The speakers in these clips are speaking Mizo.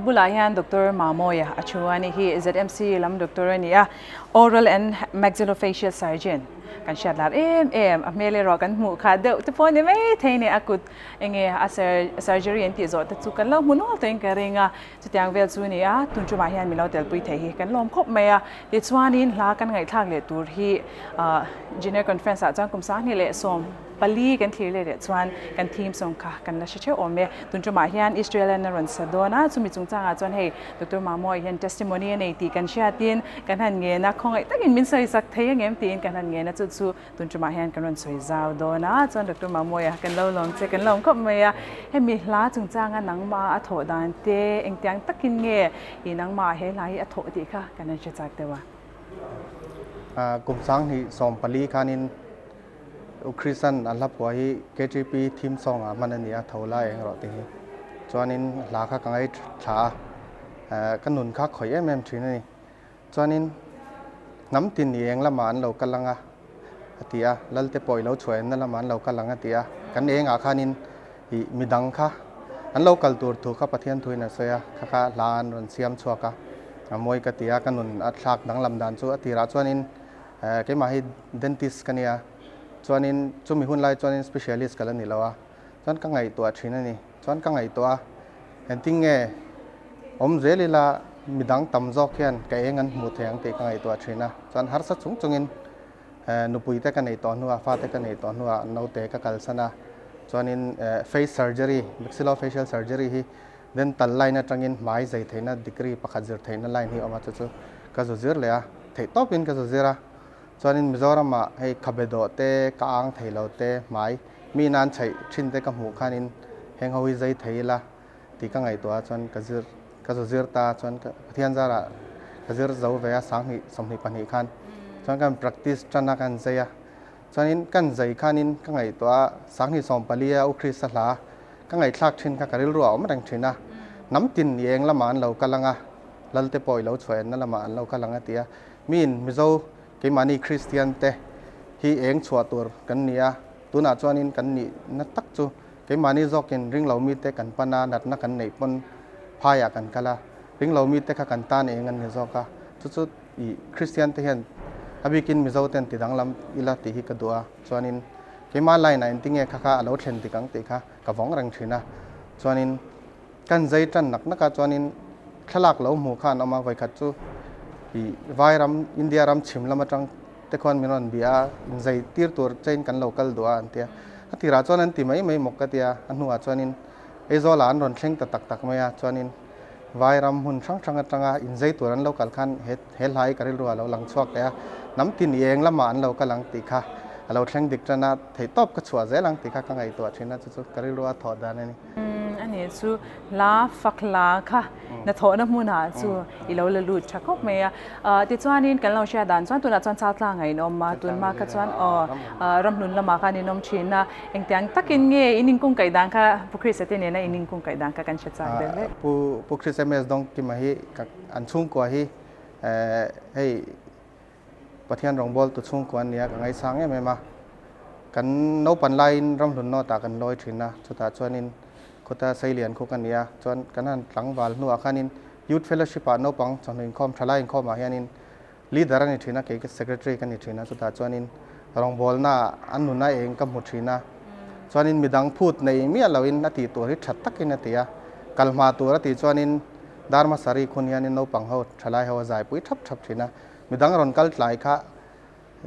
Ka bulah hian Doctor Mamawia a thu a ni hi ZMC lam doctor a ni a, Oral and Maxillofacial Surgeon kan hriat lar em em a hmel erawh kan hmuh kha deuh te pawh a ni mai thei a ni a kut enge a surgery an tih zawh te chu kan lo hmu nual tawhin ka ring a, chutiang vel chu a ni a, tun tumah hian min lo telpui thei hi kan lawm khawp mai a, tichuanin hla kan ngaihthlak leh tur hi Junior Conference ah chuan kum 2014 kan thlir leh leh chuan kan theme song kha kan la hre theuh awm e. Tun tumah hian Israel an a rawn sa dawn a, chumi chungchangah chuan hei Doctor Mamawii hian testimony a nei tih kan hriatin kan han ngen a, khawngaih takin min sawi sak thei angem tiin kan han ngen a, chu chu tun tumah hian kan rawn sawi zau dawn a, chuan Doctor Mamawia kan lo lawm che, kan lawm khawp mai a. Hemi hla chungchanga nangmah a thawh dan te engtiang takin nge i nangmah he hla hi a thawh tih kha kan han hre chak deuh a. Kum 2014 khanin U Chrisan a hla phuah hi KTP theme song ah hman a ni a, tho la eng rawh tih hi. Chuanin hla kha ka ngaithla a, ka nun kha khawih em em thin a ni. Chuanin hnam tin i eng lamah an lo kal ang a, a ti a, Lalte pawh i lo chhuah enna lamah an lo kal ang a ti a. Kan engah khanin i midang kha an lo kal tur thu kha Pathian thuin a sawi a, kha kha hla an rawn siam chhuak a, a mawi ka ti a, ka nun a thlak danglam dan chu a tirah chuanin Keimah hi dentist ka nia, chuanin chumi hun lai chuanin specialist ka la ni lo a, chuan ka ngaihtuah thin a ni. Chuan ka ngaihtuah a, engtin nge awm zel ila midang tam zawk hian ka eng an hmuh thei ang tih ka ngaihtuah thin a. Chuan harsa chung chungin nupui te ka neih tawh hnuah, fate ka neih tawh hnuah naute ka kalsan a, chuanin face surgery, maxillofacial surgery hi Dental line atangin hmai zai theihna degree pakhat zir theihna line hi a awm a, chu chu ka zu zir leh a, theih tawpin ka zu zir a. Chuanin Mizoramah hei khabe dawh te, ka ang thei lo te, hmai mi nan chheih thin te ka hmuh khanin heng ho hi zai thei ila tih ka ngaihtuah a, chuan ka zir ka zu zir ta chuan ka Pathian zarah ka zir zo ve a 2022 khan chuan kan practice tan a kan zai a. Chuanin kan zai khanin ka ngaihtuah a, 2014 a U Krista hla Ka ngaihthlak thin kha ka rilru a awm reng thin a, hnam tin i eng lamah an lo kal ang a, Lalte pawh i lo chhuah enna lamah an lo kal ang a ti a. Miin Mizo keimahni Kristian te hi eng chhuah tur kan ni a, tunah chuanin kan nihna tak chu keimahni zawkin ringlo mite kan pan a, natna kan neih pawn phaiah kan kal a, ringlo mite kha kan tan eng an ni zawk a, chu chu i Kristian te hian a bikin Mizo ten ti danglam ila tih hi ka duh a, chuanin Keimah line ah engtinge kha kha a lo thlen dik ang tih kha ka vawng reng thin a. Chuanin kan zai tan nak nak a, chuanin thlalak lo hmuh kha an awm a, vawikhat chu ih vai ram, India ram chhim lam atang te khuan min rawn bia a, inzai tir tur chain kan lo kal duh a an ti a. A tirah chuan an ti mai mai mawk ka ti a, a hnuah chuanin Aizawl ah an rawn thleng ta tak tak mai a, chuanin vai ram hmun hrang hrang atanga inzai tur an lo kal khan he he hlai ka rilru a lo lang chhuak leh a, hnam tin i eng lamah an lo kal ang tih kha a lo thleng dik tan a, theihtawp ka chhuah zel ang tih kha ka ngaihtuah thin a, chu chu ka rilru a thawh dan a ni. Umm a nih chu hla fak hla kha hnathawhna hmunah chu i lo la lut tha khawp mai a. Tichuanin kan lo hriat dan chuan tunah chuan Chaltlang a inawm a, tunhma kha chuan aw ramhlun lamah khan inawm thin a, engtiang takin nge in inkungkaih dan kha Pu Chris-a te nena in inkungkaih dan kha kan hre chak deuh hlek. Pu Chris MS Dawngkima hi an chhungkua hi hei Pathian rawngbawltu chhungkua an ni a, ka ngaisang em em a. Kan naupan laiin ramhlun nawtah kan lawi thin a, chutah chuanin khuta Seilian khu ka ni a, chuan kan han tlangval hnuah khanin Youth Fellowship ah naupang chawhnu inkhawm, thalai inkhawm ah hianin leader a ni thin a, kei secretary ka ni thin a, chutah chuanin rawngbawlna ah an nuna eng ka hmu thin a, chuanin midang phut nei miah loin a tih tur hi tha takin a ti a, kal hma tur a tih chuanin dar hmasa rik hun hianin naupang ho thalai ho a zaipui thap thap thin a, midang rawn kal tlai kha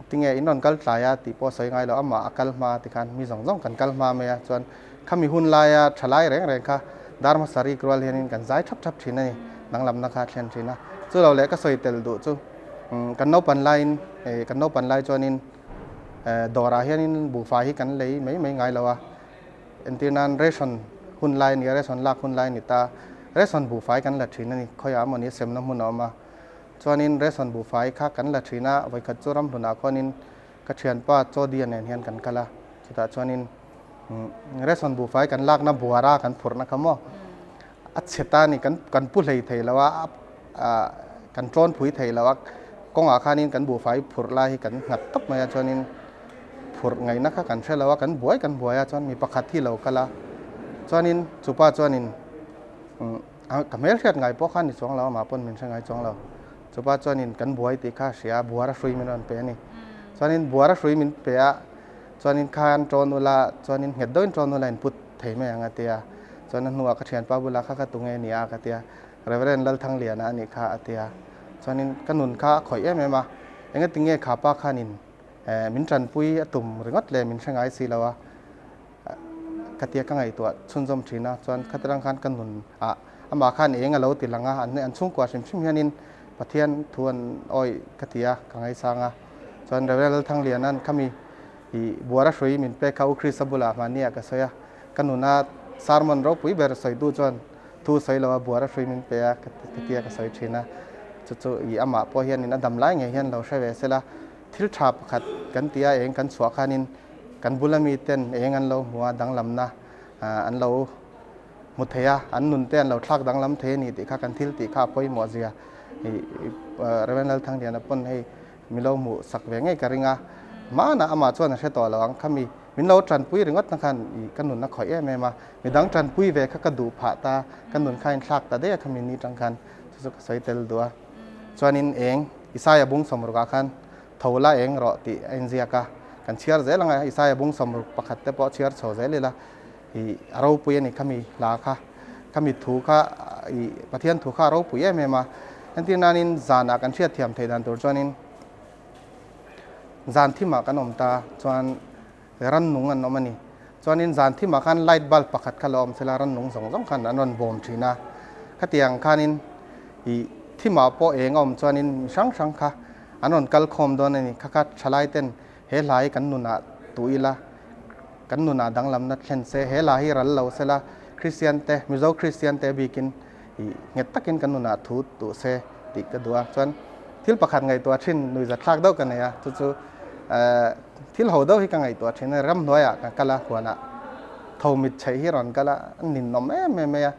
tinge in rawn kal tlai a tih pawh sawi ngai lo, amah a kal hma tikhan mi zawng zawng kan kal hma mai a, chuan khami hun laia thalai reng reng kha dar hmasa rik rual hianin kan zai thap thap thin a ni, danglamna kha a thlen thin a, chu lo leh ka sawi tel duh chu kan naupan laiin kan naupan lai chuanin dawrah hianin buhfai hi kan lei mai mai ngai lo a, entir nan ration hun lai a ni a, ration lak hun lai a ni ta, ration buhfai kan la thin a ni, khawiah emawni semna hmun a awm a. Chuanin ration buhfai kha kan la thin a, vawikhat chu ramhlunah khuanin ka thianpa Chawdia nen hian kan kal a, chutah chuanin ration buhfai kan lakna buara kan phurhna kha maw a chhe ta a ni, kan kan pu hlei thei lo a, kan tlawn phui thei lo a, kawngah khanin kan buhfai phurh lai hi kan nghat tawp mai a, chuanin phurh ngaihna kha kan hre lo a, kan buai kan buai a, chuan mi pakhat hi lo kal a, chuanin chupa chuanin. Ka hmel hriat ngai pawh kha ni chuang lo, amah pawn min hre ngai chuang lo. Chupa chuanin kan buai tih kha a hria a, buara hrui min rawn pe a ni. Chuanin buara hrui min pe a, chuanin khan ṭawn ula, chuanin nghet deuhin ṭawn ula in put thei mai ang a ti a. Chuan a hnuah ka ṭhianpa bulah kha ka tu nge ni a ka ti a, Reverend Lalthangliana a nih kha a ti a. Chuanin ka nun kha a khawih em em a, engatinge kha pa khanin min ṭanpui a tum ringawt le min hre ngai si lo a. Ka tia ka ngaihtuah chhunzawm thin a, chuan khatirang khan ka nun ah amah khan eng a lo ti lang a, an an chhungkua hrim hrim hianin Pathian thu an awih ka ti a, ka ngaisang a. Chuan Rev. Lalthangliana'n khami ih buara hrui min pek kha U Krista bulah hmahni ah ka sawi a, ka nuna sermon ropui ber sawitu chuan thu sawi lo a buara hrui min pe a ka tia ka sawi thin a, chu chu ih amah pawh hianin a dam lai ngei hian lo hre ve sela, Thil tha pakhat kan ti a, eng kan chhuah khanin kan bula miten eng an lo hmu a, danglamna an lo hmu thei a, an nun te an lo thlak danglam thei a ni tih kha kan thil tih kha a pawimawh zia Rev. Lalthangliana pawn hei mi lo hmuh sak ve ngei ka ring a, hmanah amah chuan a hre tawh lo ang, khami min lo tanpui ringawt na khan ka nun a khawih em em a, midang tanpui ve kha ka duh phah ta, ka nun kha a inthlak ta daih a khami ni tang khan chu chu ka sawi tel duh a. Chuanin eng Isaia bung sawmrukah khan tho la eng rawh tih a inziak a, kan chhiar zel ang a, Isaia bung sawmruk pakhat te pawh chhiar chho zel ila ih a ropui a ni khami hla kha, khami thu kha ih Pathian thu kha a ropui em em a, entir nanin zanah kan hriat thiam theih dan tur chuanin zan thimah kan awm ta chuan rannung an awm a ni. Chuanin zan thimah khan light bulb pakhat kha lo awm sela rannung zawng zawng khan an rawn bawm thin a. Khatiang khanin ih thimah pawh eng a awm chuanin mi hrang hrang kha an rawn kal khawm dawn a ni. Kha kha thalai ten he hla hi kan nunah tuh ila, kan nunah danglamna thlen se, he hla hi ral lo sela Kristian te, Mizo Kristian te bikin ih nghet takin kan nunah thu tuh se tih ka duh a. Chuan thil pakhat ngaihtuah thin nuihzatthlak deuh ka nei a, chu chu thil ho deuh hi ka ngaihtuah thin a, ramhnuaiah ka kal a, huanah tho mit chheih hi rawn kal a, a ninawm em em mai a,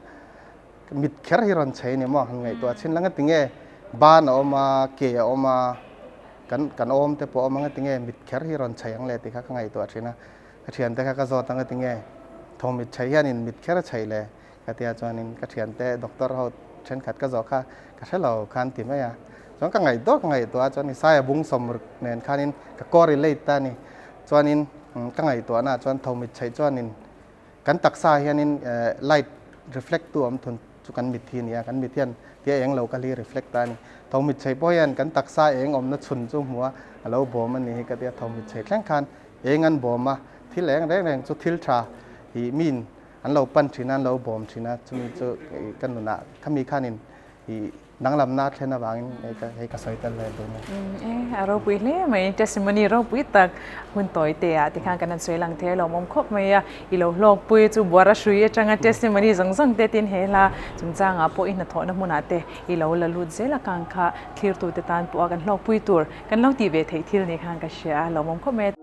mit kher hi rawn chheih a ni maw han ngaihtuah thin la ngatinge ban a awm a, ke a awm a, kan kan awm te pawh a awm a ngatinge mit kher hi rawn chheih ang le tih kha ka ngaihtuah thin a, ka thiante kha ka zawt a ngatinge tho mit chheih hianin mit kher a chheih le Ka tia chuanin ka thiante doctor ho thenkhat ka zawh kha ka hre lo khan ti mai a. Chuan ka ngaihtuah ka ngaihtuah a chuan Isaiah bung sawmruk nen khanin ka correlate ta a ni. Chuanin ka ngaihtuahna ah chuan thomit chheih chuanin kan taksa hianin light reflect tu awm thun chu kan mit hi a ni a, kan mit hian tia eng lo kal hi reflect ta a ni. Thomit chheih pawh hian kan taksa eng awmna chhun chu hmu a, a lo bawm a ni hi ka tia thomit chheih thleng khan eng an bawm a, thil eng reng reng chu thil tha hi min An lo pan thin a, an lo bawm thin a, chumi chu ka nunah khami khanin i danglamna a thlen avangin hei ka sawi tel ve tur a ni. E, a ropui hle mai, testimony ropui tak hun tawi te ah tikhan kan han sawi lang thei a lawmawm khawp mai a, i lo hlawkpui chu buara hrui atanga testimony zawng zawng te tin he hla chungchangah pawh i hnathawhna hmunah te i lo la lut zel a kang kha thlirtute tan pawh a kan hlawkpui tur kan lo tih ve theih thil ni khan ka hria a lawmawm khawp mai a.